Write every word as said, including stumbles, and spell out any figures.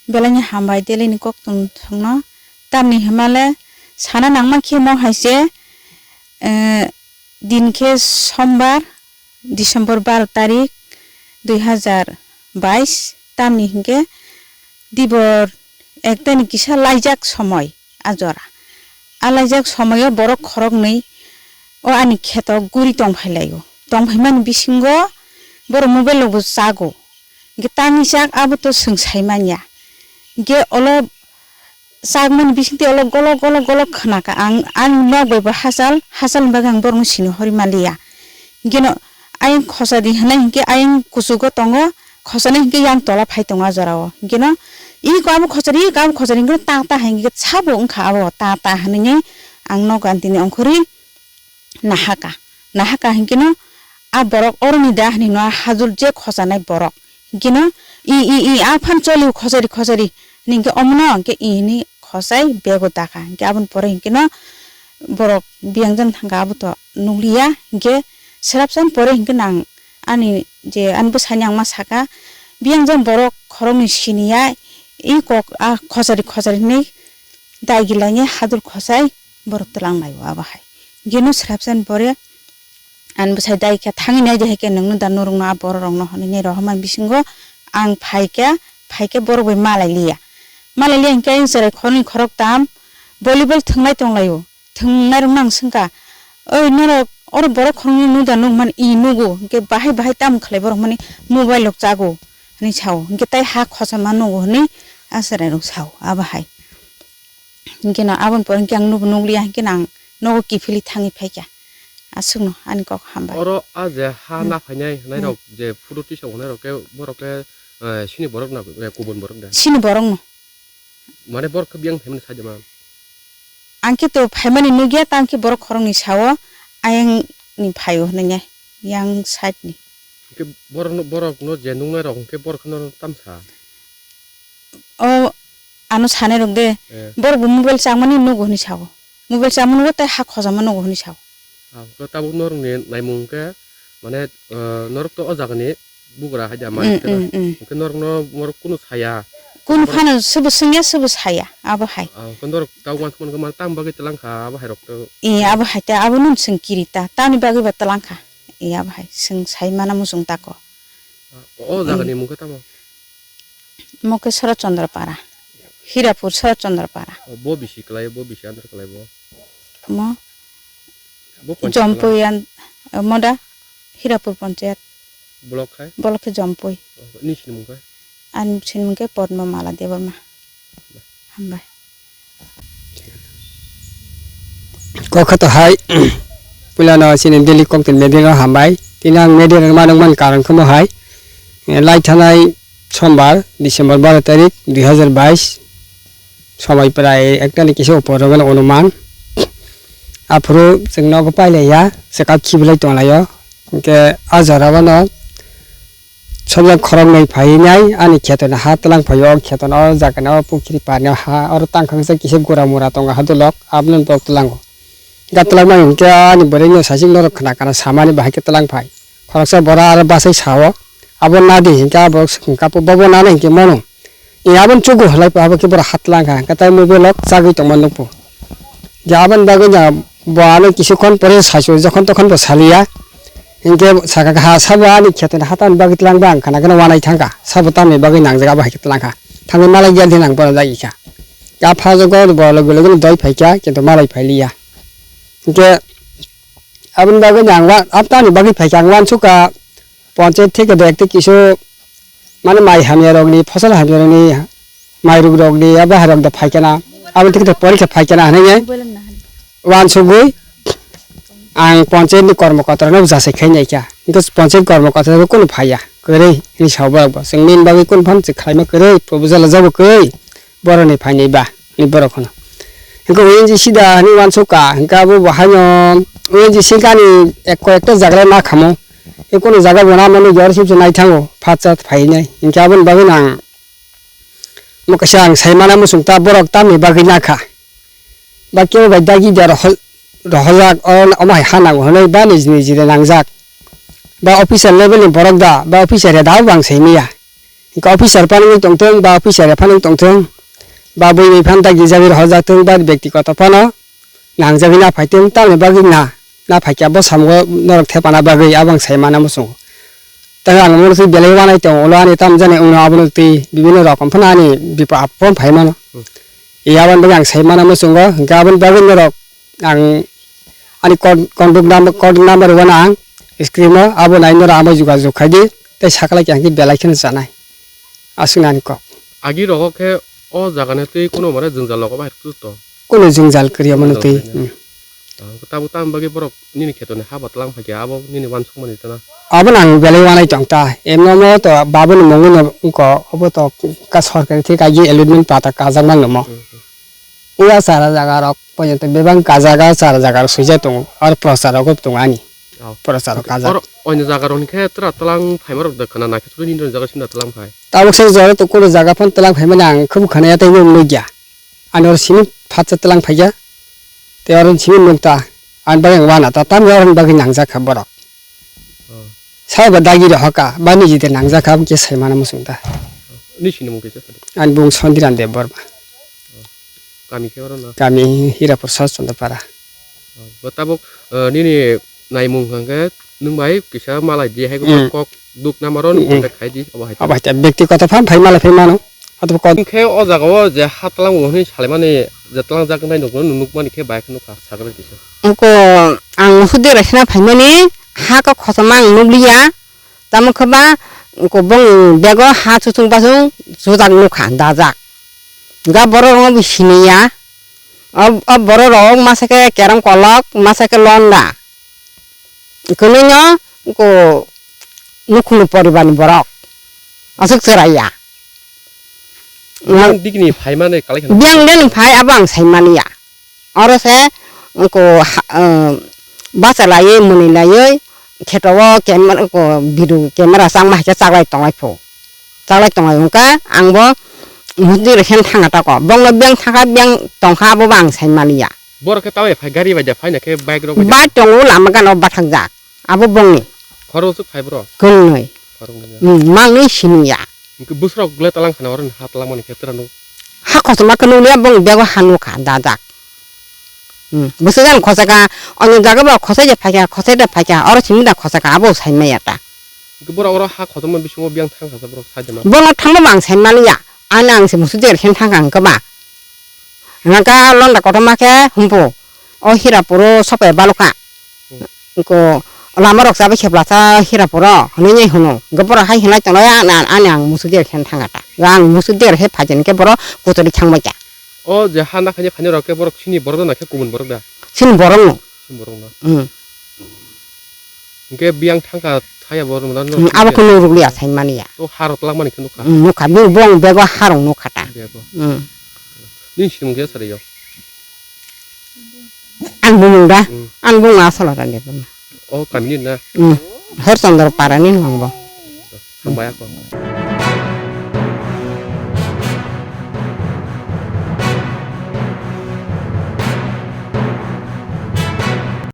Belai ni hambai delai ni kok tong thangno. Tamni himale sana nangma khe mo hai se, eh, din khe sombar, December baro tarik, dui hazar bais, tamni hinkhe dibor ekta ni kisa laijak somoi a jora. A laijak somoio borok khoroknwi o ani kheto guri tongphai laio. Tongphaimani bisingo borok mobile rokbo chago. Hinkhe tamni chak abo to chwng sai manya. Hinkhe olo chakmani bisingtwi olo golok, golok, golok khwnakha. Ang, ani nok bai bo hachal, hachal ni bagwi ang borokno sini hori maliya. Hinkhe no ayang khosa di hwnwi hinkhe ayang kuchugo tongo, khosani hinkhe yang tola phai tongo a jorao. Hinkhe no iko abo khosari, iko abo khosari hinkhe no ta, ta hai hinkhe sabo wngkha abo ta, ta hwnwi ang nogo ang tini ongkhorwi nahaka. Nahaka hinkhe no a borok oroni da hwnwi no a hajul je khosanai borok. Hinkhe no i, i, i a phan choli khosari, khosari hwnwi hinkhe omono hinkhe i hwnwi khosai bego dakha. Hinkhe aboni pore hinkhe no borok biyang jani thangkha abo to nukliya. Hinkhe swrapsa ni pore hinkhe nang ani je ani bwsani ang ma saka biyang jani borok khoroknwi siniya i kok a khosari, khosari hwnwi dai gilaini hadul khosai borok twlang laio abo hai. Geno swrapsa ni pore ani bwsai dai khe thangwi nai de hai khe nongno da norokno a borok rokno hwnwi nai rohormani bisingo ang phai khe, phai khe borok bai malai liya. Malai liya hinkhe ayang chwrai khoroknwi khoroktam volleyball thwnglai tong laio. Thwngnai rokno ang swngkha, "Oi norok oro borok khoroknwi nuda nukmani?" I nugo, hinkhe bahai bahai tamo khlai borok mani mobile rok chago hwnwi sao. Hinkhe tai ha khosama nugo hwnwi a chwrai rok sao abo hai. Hinkhe no aboni pore hinkhe ang nubo nukliya, hinkhe no ang nogo kiphilwi thangwi phaikha. Aswkno ani kok hambai. Oro a je ha Hmm. na phainai hwnai Hmm. rok je photo tisok hwnai rok khe borok khe, eh, sini borok na, eh, kubun borok da? Sini borok no. Mane borok khe biyang phaimani sajama? Ang khe to phaimani nukya, tang khe borok khoroknwi sao, ayang ni phaio hwnwi yang side ni. Hinkhe borokno, borokno je nuknai rok hinkhe borok kheno tamsa? O ano sanai rok de, Eh. borok bo mobile chakmani nugo hwnwi sao. Mobile chakmani nugo tei ha khojama nugo hwnwi sao. Ah, hwnkhe tabuk norokni naimung khe, mane, ah, norok to o jagani bugra hai da, Mm, malik khe da. Mm, mm. Hwnkhe norokno, norok kunu saya. Kunu Norok phano sobo swngya, sobo saya, abo hai. Ah, hwnkhe norok tabuk uansukmani khe mane tamni bagwi twlang kha, abo hai rok to. Ee, abo hai ta, abo nung swng kiri ta, tamni bagwi ba twlang kha. Ee, abo hai, swng sai mana muchung tako. Ah, o, o jagani Ee. mung khe tamo? Mo khe Shorot Chandra Para. Hirapur Shorot Chandra Para. O, bo bisi kwlai, bo bisi andar kwlai bo? Mo Bo ponchayat Jompui kwlai? An-, mo da Hirapur Ponchayat. Block khai? Block khe Jompui. O, nini sinimung khai? Ani sinimung khe Padma Mala Debbarma. Hambai. Kokha to hai, puilano chini daily koktin media no hambai. Tini ang media no manung man karon khe mo hai, eh, lai thanai sombar, December baro tarik, dui hazar bais, somoi prai ekta ni kisa upor rogano onuman. Aphuru chwng nogo pailaiya, swkang khibilai tonglaio. Hinkhe a jora o no Somjak khoroknwi phaiwi nai ani kheto ni ha twlang phaio, o kheto no o jaga no o pukhri par ni ha oro tang kha kisa gura mura tongo ha dulok, abono bo twlango. Ga twlangmani hinkhe ani bwrwi no sasik norok khna kana samani bahai khe twlang phai. Khoroksa bora aro bachai sao, abo nadi hinkhe abo swkang kapo bobo nana hinkhe mano. Ee, aboni chugo halai pa, abo khe borok ha twlang kha, hwnkhe tai mobile o chagwi tongma nukphu. Je aboni bagwi no bo ano kisukhon pore saichung jokhon tokhon bo saliya. Hinkhe saka kha, "Ha sabo ani kheto ni ha tamni bagwi twlang ba ang khana kheno wanai thang kha, sabo tamni bagwi nangjak abo hai khe twlang kha, thangwi malai ya de nang bono jagwi kha." Ya pha jogo bo logi logi no doi phai kha, kintu malai phai liya. Hinkhe aboni bagwi no ang wa-, ab tamni bagwi phai kha, ang wansuk kha, Ponchayat theke de ekte kisu mane mai hamya rokni, phosol hamya rokni, mai ruk rokni, abo hai rok da phai kana, abo theke de porikha phai kana hinwi wansugwi ang ponchayat ni kormo kotor no jasai khai nai kha. Hinkhe ponchayat kormo kotor bo kunu phaiya, kwrwi hinwi sa borok bo. Chwng nini bagwi kunu phano chwng khlaima kwrwi, proposal jago kwrwi. Boroni phainai ba, ni borok hono. Hinkhe O N G C da hinwi wansuk kha, hinkhe abo bo haino O N G C kani ek koi ekta jaga le ma khamo. Hinkhe kunu jaga bo na mani jor sip se nai thango, phatsa phainai. Hinkhe aboni bagwi no ang mo kaisa ang sai mana muchung ta borok tamni bagwi na kha. Ba kebo bai dagi da rohol-, rohorjak, o-, omo hai ha nango hinwi ba niji niji de nangjak. Ba officer level ni borok da, ba officer ya da bo ang sai manya. Hwnkhe officer phano wng tongthung, ba officer ya phano wng tongthung, ba bui bai phano dagi jagwi rohorjak thung, ba byaktigoto phano nangjagwi na phaithung, tamni bagwi na, na phaikha bo samungo norok thepana bagwi abo ang sai mana muchungo. Tei ang omono twi belai uanai tongo, ulo ani tamjani wngno abono twi bibinno rokom phano ani bipod apod phano phai mano. Hmm. Aboni bagwi ang sai mana muchungo, hwnkhe aboni bagwi norok ang ani con-, contact number, contact number rwna ang screen o, abo nai norok amo jogajog khai di, tei sakhlai khe ang khe belai kheno chanai. Aswk nani kok. Agi rogo khe o jaga ni twi kuno mane jwngjal nogo bahai rwkhe to? Kuno jwngjal kwrwi omono twi. Jwngjal kwrwi. Hmm. Ah, tabuk tamni bagwi borok nini kheto ni ha bo twlang phai khe abo nini uansukmani tana? Abono ang belai uanai tong ta. Emno mo to babuni mungwi no wngkho, obo to ka sorkari thik agi allotment pata kajak mang no mo. Hmm, hmm. Ua chara jaga rok poito bebak kajak, a chara jaga rok swijak tongo, aro prochar rok bo tongo ani. Oh. Prochar rok kajak. Oro oino jaga rok ni khe tra twlang phaima rok da khana nakhe suri ni jaga simi da twlang phai. Tabuk se jora to kunu jaga phano twlang phaimani ang khubu khana ya tei nuk nukya. Ani oro simi phatsa twlang phaikya. Tei oro simi nukta. Ani bagwi ang wana ta tamni oro ni bagwi nangjak kha borok. Oh. Sabo dagi rok hoka, ba niji de nangjak kha, aboni khe sai mana muchung ta. Nini sinimung kisa sadi? Ani bung Sondiran Debbarma. Oh. Kami khe oro no? Kami Hirapur Sar Chandra Para. Oh. Bo tabuk, eh, nini naimung hwnkhe nwng bai kisa malai di hai Mm. kok duk namaro nwng Mm. contact khai di, obo hai. Obo hai ta, byaktigoto phan phai malai phai mano. Hato kok Nwng khe o jaga o je ha twlango hwnwi salaimani je twlangjak wngnai nukno nwng nukmani khe bai khe nukha, sagri kisa. Wngkha ang hudi raisina phaimani ha khe khosoma ang nukliya. Tamo khe ba wngkha bongni bego ha chuchung bachung chujak nukha dajak. Ga borok rokno bo siniya. O, o borok rok masa khe kerong kolok, masa khe londa. Kwnwi no wngkha nukhungni poribar ni borok. Aswk chwraiya. Biyang digini phaimani kalai khana? Biyang dini phai abo ang saimaniya. Oro se wngkha ha, eh, bacha laiwi mwnwi laiwi kheto o camera ko video camera changma hai khe chaklai tonglai phu. Chaklai tonglai wngkha ang bo mudi rw khe thangkha tako. Bongno biyang thangkha biyang tongkha abo bo ang saimaniya. Borok khe tamai phai gari bai da phaina khe bike rok bai da? Bike tongo lama gana o bathakjak. Abo bongni. Khorok swk phai bro? Kwnwi. Khorok nwi. Hmm, mangwi siniya. Hwnkhe bwswk rok le talang khana oro ha talang mani khe twrano? Ha khosoma khe nukliya bongni bego ha nukha dajak. Hmm, bwswk jani khosaka, onyo jaga bo khosai de phaikha, khosai de phaikha, oro simi da khosaka, abo sai maya ta. Hwnkhe borok oro ha khosoma bisingo biyang thang kha borok sai de ma? Bono thangma bang sai maliya, ani ang se musu der khe thang kha hwnkhe ba. Hwnka londa kotorma khe humpu, o Hirapuro sopai balokha. Ko lama rok chabai kheplasa Hirapuro hwnwi hwno. Hwnkhe borok hai hwnlai tonglai ani, ani ang musu der khe thangkha ta. Ang musu der khe phaijani khe borok kuchuri thangbai kha. O je ha nakhaini phaini rok khe borok chini borok da na khe kubun borok da? Chini borok no. Chini borok no. Hmm. Hwnkhe biyang thangkha thaya borok no. Hmm, abo khe nuruk liya sai mani ya. To harok twlangmani khe nukha. Hmm, nukha. Bo bong bego harok nukha ta. Bego. Hmm. Nini sinimung khe sari yo? Ang bumung da? Hmm. Ang bumung asolo rani bumung. O kami ni na? Hmm. Hor Chandra Para ni nang bo. Hambai ako.